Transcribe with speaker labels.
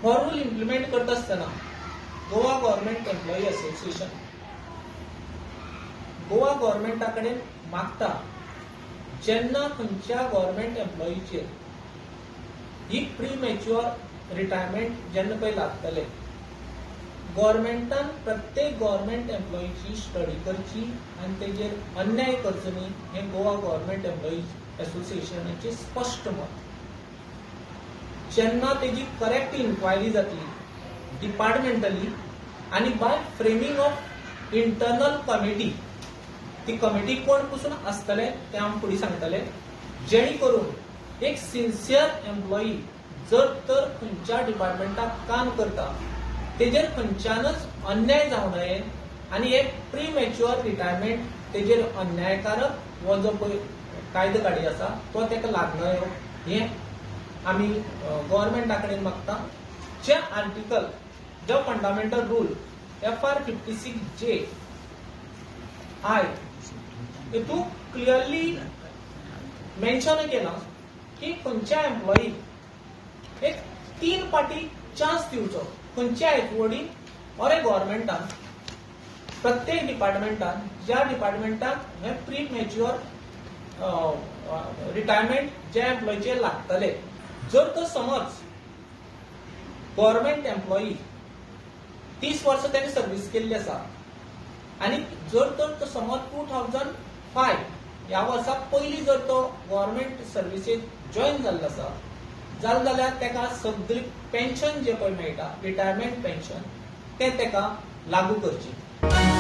Speaker 1: हो rule implement करता आसतना Goa government employee association Goa गव्हर्मेंटा कडेन मागता, जेन्ना खंयच्या गव्हर्मेंट एम्प्लॉईचेर ही प्री मॅच्युअर रिटायरमेंट जेन्ना पळय लागतले, गव्हर्मेंटान प्रत्येक गव्हर्मेंट एम्प्लॉईची स्टडी करची आनी तेजेर अन्याय करचो न्ही, हें गोवा गव्हर्मेंट एम्प्लॉईज असोसिएशनाचें स्पश्ट मत. जेन्ना तेजी करेक्ट इन्क्वायरी जातली डिपार्टमेंटली आनी by framing of internal committee, ती कमिटी कोण पसून आसतले तें आमी फुडें सांगतले, जेणे करून एक सिन्सियर एम्प्लॉई जर तर खंयच्या डिपार्टमेंटाक काम करता तेजेर खंयच्यानच अन्याय जावं नये आनी हे प्री मॅच्युअर रिटायरमेंट तेजेर अन्यायकारक हो जो पळय कायदो काडी आसा तो ताका लागनयो, हें आमी गव्हर्मेंटा कडेन मागता. जे आर्टिकल जो fundamental rule FR 56J I हितून क्लियरली मेन्शन केलां की खंयच्या एम्प्लॉईक एक 3 पाटी चान्स दिवचो, खंयच्या एचओडीन ऑर ए गव्हर्मेंटान प्रत्येक डिपार्टमेंटान ज्या डिपार्टमेंटाक हे प्री मॅच्युअर रिटायरमेंट ज्या एम्प्लॉईचेर लागतले, जर तो समज गव्हर्मेंट एम्प्लॉई 30 वर्सां ताणें सर्वीस केल्ली आसा आनी जर तर तो समज 2005 ह्या वर्सा पयलीं जर तो गव्हर्मेंट सर्विसेक जॉयन जाल्लो आसा जालें जाल्यार ताका सगळी पेन्शन जें पळय मेळटा रिटायरमेंट पेन्शन तें ताका लागू करचें.